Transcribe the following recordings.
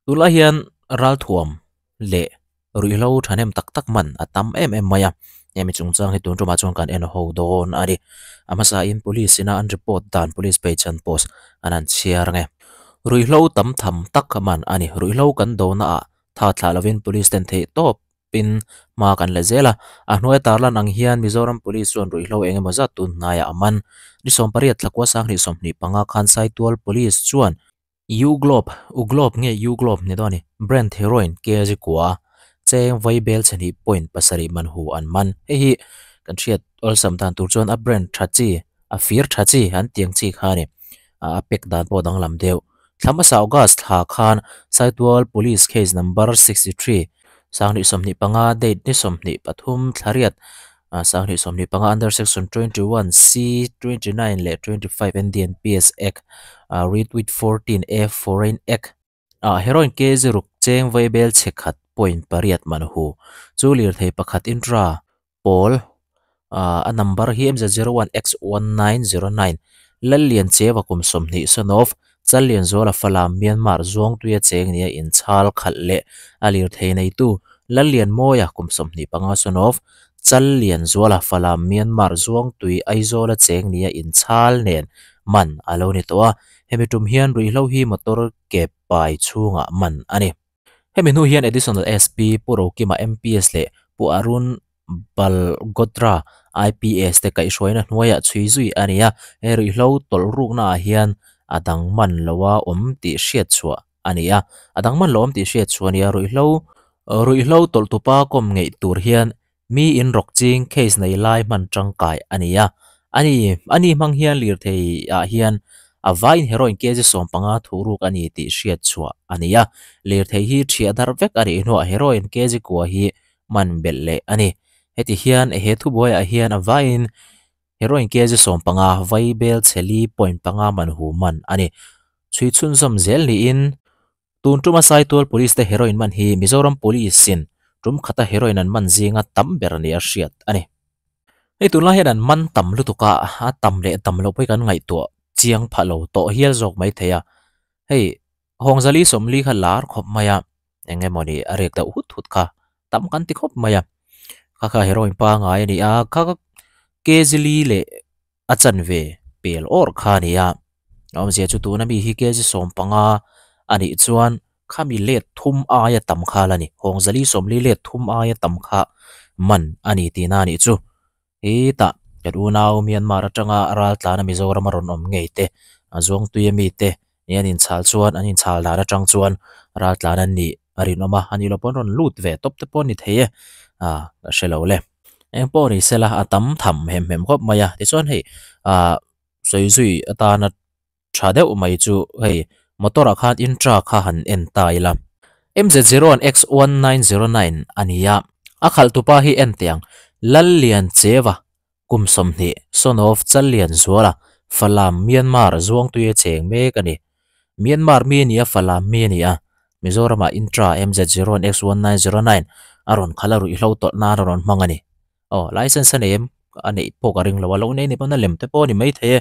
Tunlai hian ralthuam leh ruihhlo thahnem tak tak man a tam em em mai a, hemi chungchang hi tun tumah chuan kan en ho dawn a ni. A hmasa in police ina an report dan police page an post an han chhiar ang e. Ruihhlo tam tham tak man a ni. Ruihhlo kan do naah tha thlah lovin police ten theih tawp in hma kan la zel a, a hnuai tarlan ang hian Mizoram Police chuan ruihhlo eng emaw zat tun hnaiah a man. Ni 80 thlakua sanghnih 25 khan Saitual Police chuan U-Globe, U-Globe nge U-Globe ni dawn a ni, brand heroin kg kua cheng vai bel chhe hnih point pasarih man hu an man. Hei hi kan hriat awlsam dan tur chuan a brand tha chi, a fir tha chi an tiang chi kha a ni. A pack dan pawh danglam deuh. Thla hmasa August thla khan Saitual Police case number 63 2025 date ni 23 thlariat 2025 under section 21 C 29 leh 25 NDNPS Act read with 14 A Foreign Act ah heroin kg ruk cheng vai bel chhe khat point pariat man hu chu lirthei pakhat intra pawl a number hi MZ01 X1909 Lallian Chewa kum 20 son of Challian Zuala Falam Myanmar zuang tuia cheng nia in chhal khalh leh a lirthei neitu Lallian Mawia kum 25 son of Challian Zuala Falam Myanmar zuang tui Aizawla cheng nia in chhal nen man a lo ni tawh a, hemi tum hian ruihhlo hi motor ke pai chhungah man a ni. Hemi hnu hian Additional SP Pu Rokima MPS leh Pu Arun Balgotra IPS te kaihhruaina hnuaiah chhui zui a ni a, he ruihhlo tawlh ruknaah hian a dang man loa awm tih hriat chhuah a ni a, a dang man lo awm tih hriat chhuah a ni a, ruihhlo ruihhlo tawlh tupa kawm ngeih tur hian mi in rawk ching case nei lai hman tangkai a ni a, ani ani hmang hian lirthei ah hian a vaiin heroin kg 15 thuh ruk a ni tih hriat chhuah a ni a, lirthei hi thiah darh vek a nih hnuah heroin kg kua hi man belh leh a ni. Heti hian he thubuaiah hian a vaiin heroin kg 15 vai bel chhe li point panga man hu man a ni. Chhui chhunzawm zel niin tun tuma Saitual Police te heroin man hi Mizoram Police in tum khata heroin an man zinga tam ber ni a hriat a ni. Hei tunlai hian an man tam lutuk a, a tam leh tam loh pawh hi kan ngaihtuah chiang phah lo tawh hial zawk mai thei a. Hei Hawngzali 40 kha lar khawp mai a, eng emawni a rek deuh hut hut kha tam kan ti khawp mai a. Kha kha heroin pangai a ni a, kha kha kg li leh a chanve pel awr kha a ni a. Awmzia chu tuna mi hi kg 15 a nih chuan khami let thum aia tam kha la ni. Hawngzali 40 let thum aia tam kha man a ni tihna a nih chu. Hetah kan unau Myanmar atanga raltlana Mizoram a rawn awm ngei te, a zuangtui ami te nih an inchhal chuan an inchhal dan atang chuan raltlan an nih a rinawm a, a nih loh pawh an rawn lut ve tawp te pawh a ni thei e, a ka hre lo le. Eng pawh ni sela a tam tham hem hem khawp mai a, tichuan hei ah sawi zui atana tha deuh mai chu hei motor ah khan intra kha han en ta ila. MZ01 X1909 a ni a, a khalh tupa hi en teh ang, Lallian Chewa kum 20 son of Challian Zuala Falam Myanmar zuangtui a cheng mek a ni. Myanmar mi a ni a, Falam mi a ni a, Mizoramah intra MZ01 X1909 a rawn khalh a ruihhlo tawlh nan a rawn hmang a ni. Aw license a nei em a neih pawh ka ring lo a, lo nei ni pawn a lem te pawh a ni maithei e,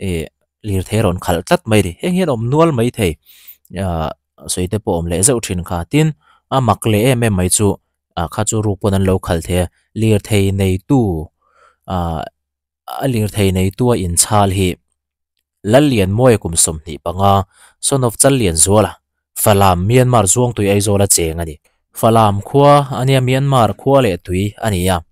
ih lirthei a rawn khalh tlat mai a ni. Heng hian a awm nual maithei ah sawi te pawh a awm leh zeuh thin kha tin a mak leh em em mai chu ah kha chu ruk pawn an lo khalh thei a, lirthei neitu ah a lirthei neitu a inchhal hi Lallianmawia kum 25, son of Challianzuala, Falam, Myanmar Zuangtui Aizawl a cheng a ni. Falam khua a nia Myanmar khua leh tui a ni a.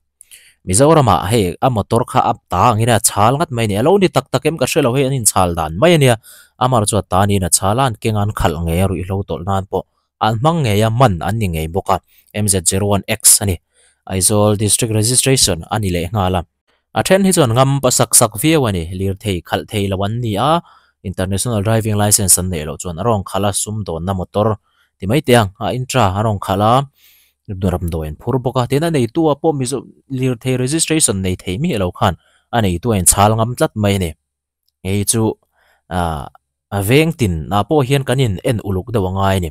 Mizoramah hei a motor kha a ta angin a chhal ngat mai a ni. A lo ni tak tak em ka hre lo hei an inchhal dan mai a nia. Amar chu a ta niin a chhal a, an keng a an khalh ngei a ruihhlo tawlh nan pawh an hmang ngei a, man an ni ngei bawk a. MZ01X a ni. Aizawl District Registration a ni leh nghal a. A then hi chuan ngam pa sak sak viau a ni, lirthei khalh thei lo an ni a, international driving licence an neih loh chuan a rawn khalh a, sumdawnna motor ti mai teh ang, a intra a rawn khalh a, ramdawi an phur bawk a, tin a neitu ah pawh mizo lirthei registration nei thei miah lo khan a neitu a inchhal ngam tlat mai a ni. Hei chu ah a veng tin ah pawh hian kan in en uluk deuh a ngai a ni.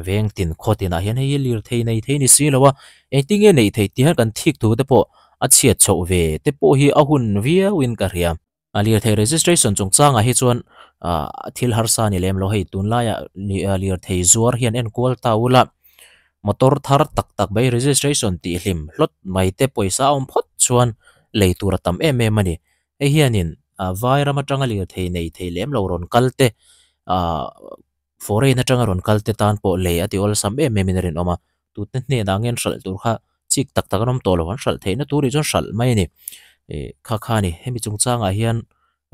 Veng tin khaw tinah hian hei hi lirthei nei thei ni si lo a, engtin nge neih theih tih hian kan thik thu te pawh a chhiat chhoh ve te pawh hi a hun viau in ka hria. A lirthei registration chungchangah hi chuan ah thil harsa a ni lem lo hei tunlaiah lirthei zuar hian enkual ta ula motor thar tak tak mai registration tih hlim hlawt mai te pawisa a awm phawt chuan lei tur a tam em em a ni hei hianin ah vai ram atanga lirthei nei thei lem lo rawn kal te ah foreign atanga rawn kal te tan pawh lei a ti awlsam em em in a rinawm a tute hnenah nge an hralh tur kha chik tak tak an awm tawh lo an hralh theihna tur ih chuan hralh mai a ni ih kha kha a ni hemi chungchangah hian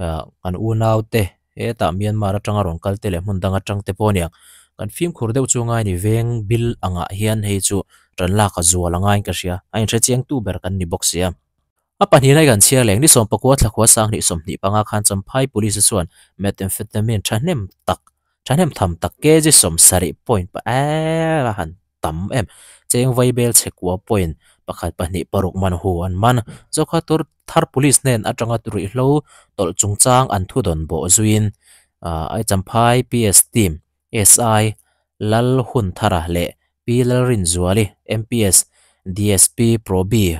ah kan unau te hetah Myanmar atanga rawn kal te leh hmun dang atang te pawh a niang kan fimkhur deuh chu ngai a ni veng bil angah hian hei chu ran lak a zual a ngaiin ka hria a inhre chiang tu ber kan ni bawk si a. A pahnihna hi kan chhiar leng ni sawmpakua thlakhua sanghnih sawmhnih panga khan Champhai Police chuan methamphetamine thahnem tak thahnem tham tak kg sawmsarih point pa eee a han tam em cheng vaibel chhekua point pakhat pahnih paruk man hu an man Zokhua tur thar Police hnen atanga ruihhlo tawlh chungchang an thudawn bawh zuiin ah Champhai PS team SI Lalhunthara leh Pi Lalrinzuali MPS DSP Probi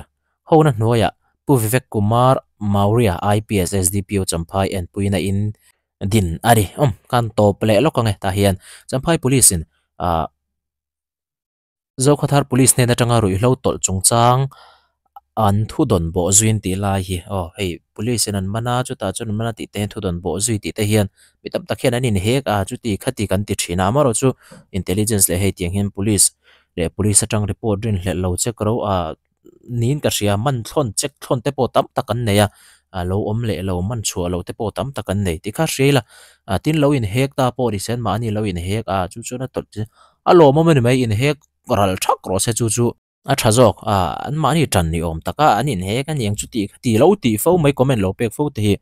Hona hnuaiah Pu Vivek Kumar Maurya IPS SDPO Champhai enpuina in din a ni. Awm kan tawp leh lawk ang e tah hian Champhai Police in ah Zokhawthar Police hnen atanga ruihhlo tawlh chungchang an thu dawn bawh zuiin tih lai hi aw hei Police in an man a chutah chuan an man a tih te hian thu dawn bawh zui tih te hian mi tam tak hian an inhek a chuti khati kan ti thin a amaherawhchu intelligence leh hei tiang hian Police leh Police atang report rinhlelh lo check ro a niin ka hria man thlawn check thlawn te pawh tam tak an nei a a lo awm leh lo man chhuah loh te pawh tam tak an nei tih kha hria ila ah tin lo inhek ta pawh ni sen mahni lo inhek a chu chuan a tawlh a lawmawm a ni mai inhek ral thak rawh se chu chu a tha zawk a an mahni tan ni awm tak a an inhek a niang chu tih tih lo tih fo mai comment lo pek fo te hi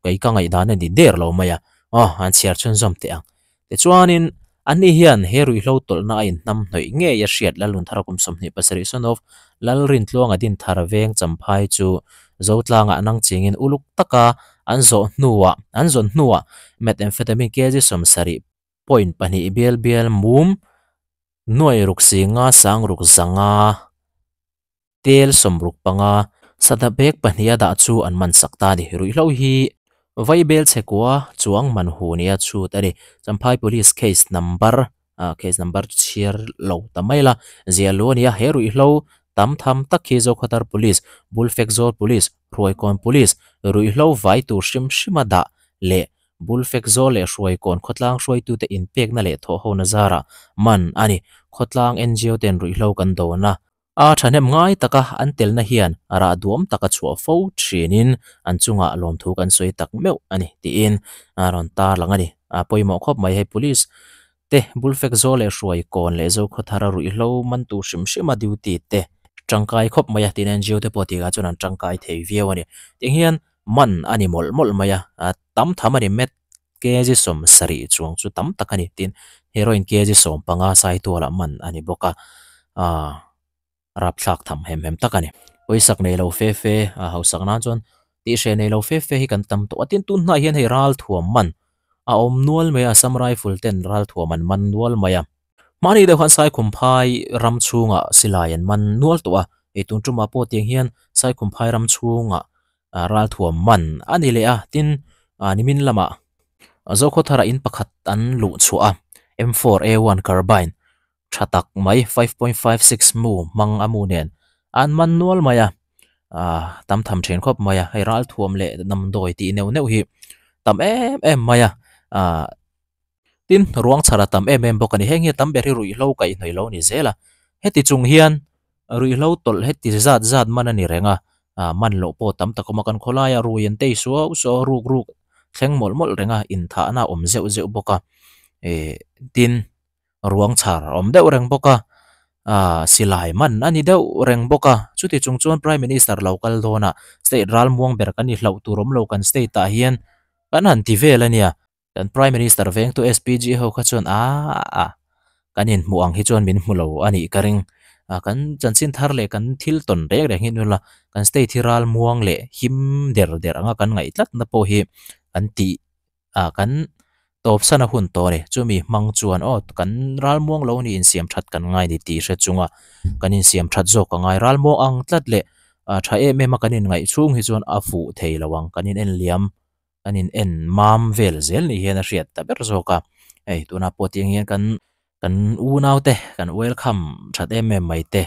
kei ka ngaihdan a ni der lo mai a aw an chhiar chhunzawm teh ang. Tichuanin, ani hian he ruihhlo tawlhna a inhnamhnawih ngei a hriat Lalunthara kum 27 Sonov Lalrintluanga Dinthar veng Champhai chu Zotlangah nang chingin uluk taka an zawh hnuah an zawn hnuah methamphetamine kg 70 point pahnih bial bial mum nuai ruk singa sang ruk zanga tel 65 sada bag pahnih a dah chu an man sak ta a ni. Ruihhlo hi Vaibel chhekua chuang man hu nia chhut a ni. Champhai Police case number ah case number chu chhiar lo ta mai la zia lu a ni a. He ruihhlo tam tham tak hi Zokhawthar Police, Bulfekzawl Police, Hruaikawn Police ruihhlo vai tur hrim hrima dah leh Bulfekzawl leh Hruaikawn khawtlang hruaitute inpekna leh thawhhona zarah man a ni. Khawtlang NGO ten ruihhlo kan dawn a. A thahnem ngai taka an telna hian rah duam taka chhuah fo thinin an chungah lawmthu kan sawi tak meuh a ni tiin a rawn tarlang a ni. A pawimawh khawp mai hei Police te Bulfek Zawl leh Hruai Kawn leh Zokhawthara ruihhlo mantu hrim hrima duty te tangkai khawp mai a tiin NGO te pawh tihah chuan an tangkai thei viau a ni. Tiang hian man a ni mawlh mawlh mai a, tam tham a ni met. Kg 70 chuang chu tam tak a ni tin heroin kg 15 saitualah man a ni bawk a aaa rapthlak tham hem hem tak a ni. Pawisak nei lo fe fe a hausak nan chuan tihhreh nei lo fe fe hi kan tam tawh a tin tun hnaiah hian hei ralthuam man a awm nual mai a Assam Rifle ten ralthuam an man nual mai a. Mahni deuh khan Saikhumphai ram chhungah silai an man nual tawh a hei tun tumah pawh tiang hian Saikhumphai ram chhungah ralthuam man a ni leh a tin nimin lamah Zokhawthara in pakhat an luh chhuah a M four A one carbine tha tak mai 5.56 mu hmang a mu nen an man nual mai a tam tham thin khawp mai a hei ralthuam leh damdawi tih neuh neuh hi tam em em mai a Tin, ruang chhar a tam em em bawk a ni. Heng hi a tam ber hi ruihhlo kaihhnawih lo a ni zel a. Heti chung hian ruihhlo tawlh heti zat zat man a ni reng a, man loh pawh tam tak awm a. Kan khawlaia rui an tei suau suau a, ruk ruk thleng mawlh mawlh reng a, inthahna a awm zeuh zeuh bawk a. Tin, ruang chhar a awm deuh reng bawk a, silai man a ni deuh reng bawk a. Chuti chung chuan Prime Minister lo kal dawnah state ralmuang ber kan i hlauh tur awm lo kan state ah hian kan han ti vel a nia. Kan Prime Minister vengtu SPG ho kha chuan aaa kan inhmuh ang hi chuan min hmu lo a nih ka ring. Kan chanchin thar leh kan thil tawn reng reng hi nula kan state hi ral muang leh him der der anga kan ngaih tlatna pawh hi kan tih ah kan tawp san a hun tawh a ni. Chumi hmang chuan aw kan ral muang lo ni insiam that kan ngai ni tih hre chunga kan insiam that zawk a ngai. Ral muang ang tlat leh tha em em a kan inngaih chhung hi chuan a fuh thei lo ang kan in enliam. An in en mam vel zel ni hian a hriat ta ber zawk a, hei tunah pawh tiang hian kan kan unau te kan welcome that em em mai te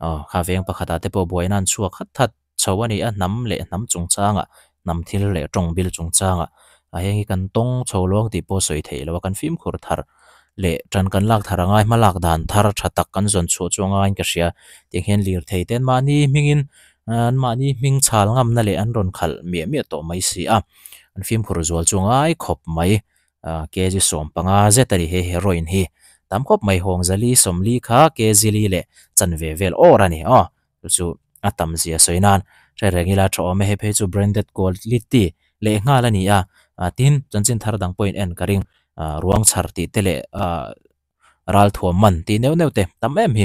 aw kha veng pakhatah te pawh buaina an chhuak hat hat chho a ni a, hnam leh hnam chungchangah hnam thil leh tawng bil chungchangah a heng hi kan tawng chho luang tih pawh sawi theih loh a kan fimkhur thar leh tan kan lak thar angai hmalak dan thar tha tak kan zawn chhuah chu angaiin ka hria tiang hian lirthei te an mahni hmingin an mahni hming chhal ngamna leh an rawn khalh miah miah tawh mai si a an fimkhur zual chu angai khawp mai ah kg 15 zet a ni he heroin hi tam khawp mai hawng zali sawmli kha kg li leh chanve vel awr a ni aw chu chu a tam zia sawi nan hre reng ila tha awm e hei phei chu branded quality leh nghal a ni a ah tin chanchin thar dang pawhin en ka ring ah ruang chhar tih te leh ah ral thuam man tih neuh neuh te tam em hi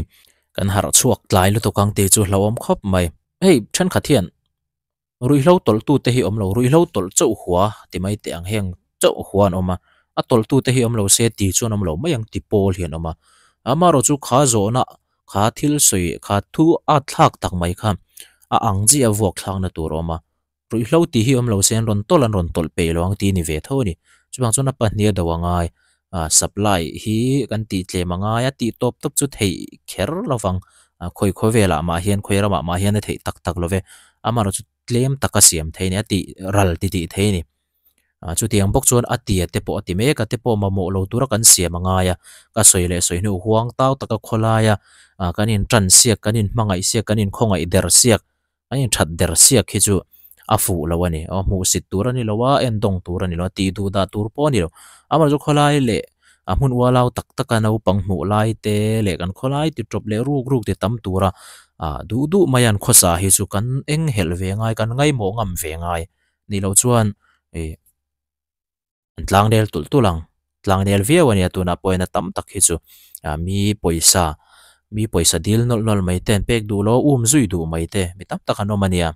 kan harh chhuak tlai lutuk ang tih chu hlauhawm khawp mai hei thenkhat hian ruihhlo tawlh tu te hi awm lo ruihhlo tawlh chauh hua ti mai teh ang heng chauh hua an awm a a tawlh tu te hi awm lo se ti chuan awm lo mai ang ti pawl hi an awm a amaherawh chu kha zawhna kha thil sawi kha thu at thlak tak mai kha a ang chiah a vuak thlakna tur a awm a Ruihhlo tih hi awm lo se an rawn tawlh an rawn tawlh peih lo ang tih a ni ve tho a ni. Chuvang chuan a pahnih a do a ngai. Ah supply hi kan tih tlem a ngai a, tih tawp tawp chu theih kher lo vang. Ah khawi khawi velah mah hian khawi ramah mah hian a theih tak tak lo ve. Amaherawhchu tlem taka siam thei a ni a, tih ral ti tih thei a ni. Ah chutiang bawk chuan a tia te pawh a ti mek a te pawh mamawh lo tura kan siam a ngai a, ka sawi leh sawi hnu huang tau taka khawlaia ah kan intan siak kan inhmangaih siak kan inkhawngaih der siak An inthat der siak hi chu a fuh lo a ni. Aw hmuhsit tur a ni lo a, endawng tur a ni lo a, tih duh dah tur pawh a ni lo. Amaherawhchu khawlai leh a hmun ualau tak taka naupang hmuh lai te leh kan khawlai ti tawp leh ruk ruk ti tam tura ah duh duh mai an khawsa hi chu kan enghelh ve ngai, kan ngaimawh ngam ve ngai nih loh chuan ih An tlangnel tulh tulh ang, tlangnel viau a nia tunah pawhin a tam tak hi chu ah mi pawisa mi pawisa dil nawlh nawlh mai te an pek duh lo a um zui duh mai te mi tam tak an awm a nia.